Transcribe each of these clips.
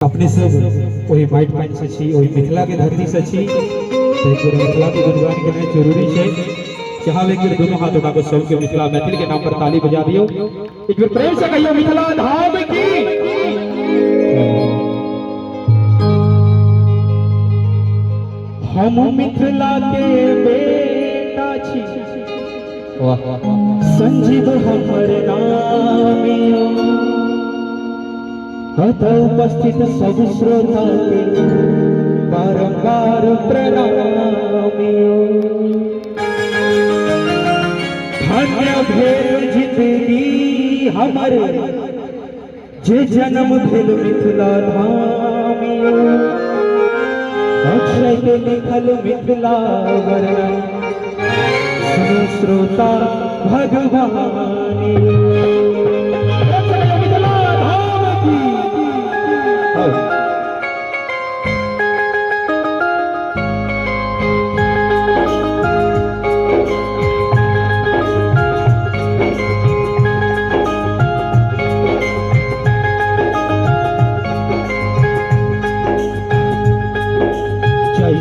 अपने सब ओहि माटि पानि से छी, ओहि मिथिला के धरती से छी, तऽ एक बेर मिथिला के गुणगान केनाइ जरूरी छै। चाहब एक बेर दोनों हाथ उठा के सबके मिथिला मैथिल के नाम पर ताली बजा दियौ। एक बेर प्रेम से कहियो मिथिला धाम की। हम मिथिला के बेटा छी, वाह, संजीव हमर नाम यो। अतः उपस्थित सब श्रोता के बारंबार प्रणाम यो। धन्य भेल जिंदगी हमर जे जन्म भेल मिथिला धाम यो। अक्षय के लिखल मिथिला वर्णन सुनो श्रोता भगवान यो। मिथिला धाम की। जय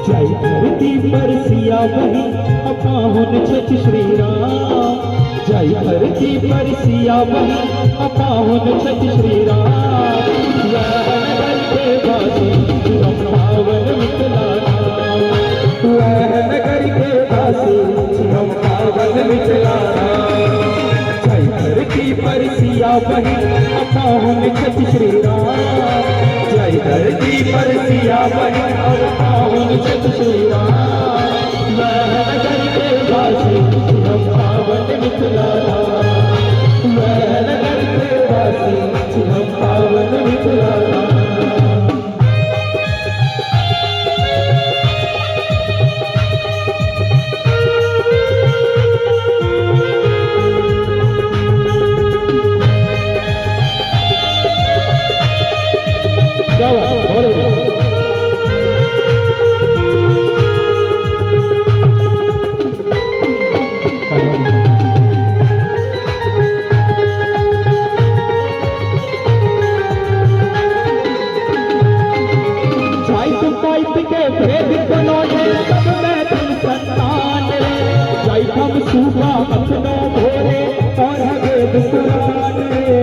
जय धरती पर सिया बही अपाहुन छठ श्री राम। जय धरती पर सिया बही अपाहुन छठ श्री राम। वह नगर के वासी हम पावन मिथिला धाम। वह नगर के वासी हम पावन मिथिला धाम। जय धरती पर सिया बही अपाहुन छठ श्री राम। जय धरती पर सिया बही अपाहुन छठ श्री राम। वह नगर के वासी हम पावन मिथिला धाम। वह नगर के वासी हम पावन मिथिला धाम। क्या बात, बहुत बढ़िया। जाइत पाइत के भेद कोनो ने सब मैथिल संतान रे। जाइत हम सूगा अखनो भोरे और वेद पुराण रे।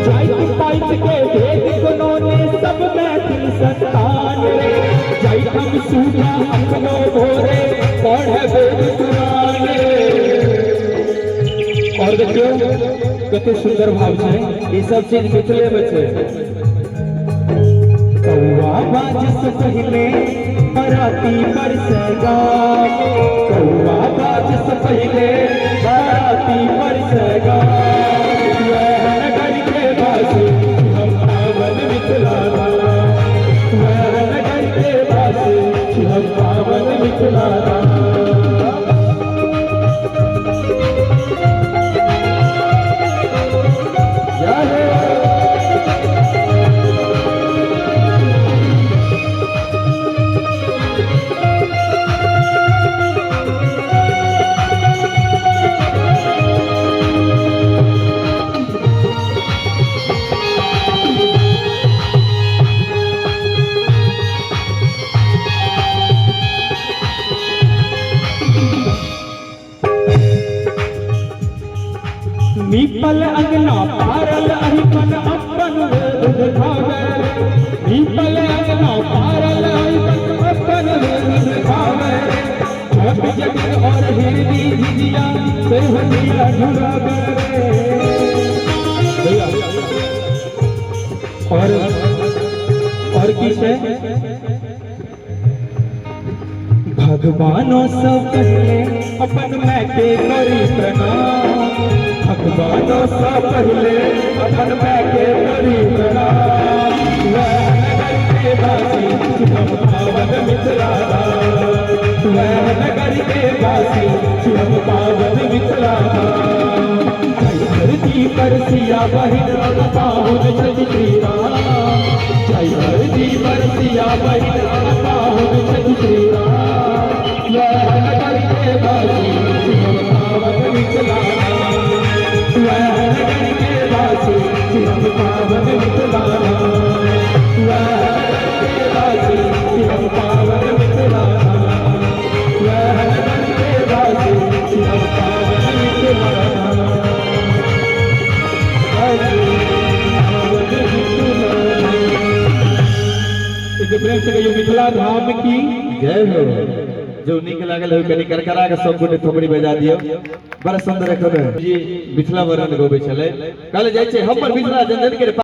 जाइत पाइत के भेद कोनो ने सब मैथिल संतान रे। जाइत हम सूगा अखनो भोरे और वेद पुराण रे। और देखियो कते सुंदर भाव छै। ई सब चीज मिथिले में छै। कौआ बाज से पहले बराती बरसेगा। कौआ बाज से पहले बराती बरसेगा। वह नगर के वासी हम पावन मिथिला धाम। वह नगर के वासी हम पावन मिथिला धाम। जय हो। नीपल अंगना पारल अहिपन अपन वेद देखावे। नीपल अंगना पारल अहिपन अपन वेद देखावे। छोट जटिन और हिरनी झिझिया से हटिया झुरावे रे। भैया और की छै? भगवानों से पहले अपन मैं के करी प्रणाम। भगवानों से पहले अपन मैं के करी प्रणाम। वह नगर के वासी हम पावन मिथिला धाम। वह नगर के वासी हम पावन मिथिला धाम। जय धरती पर सिया बहिन पाहुन छथि श्री राम। जय धरती पर सिया बहिन पाहुन छथि श्री राम। वह नगर के वासी शिव पावन मिथिला धाम। वह नगर के वासी शिव पावन मिथिला धाम। वह नगर के वासी शिव पावन मिथिला धाम। वह नगर के वासी शिव पावन मिथिला धाम। पावन मिथिला धाम। एक प्रेम से कहियो मिथिला धाम की जय हो। जो नीक लागल हो कनि करकरा के सब गोटे थोपड़ी बजा दियौ। बड़ा सुंदर एखन जी मिथिला वर्णन गबै छलै। कहल जाइ छै हमर मिथिला जन जन के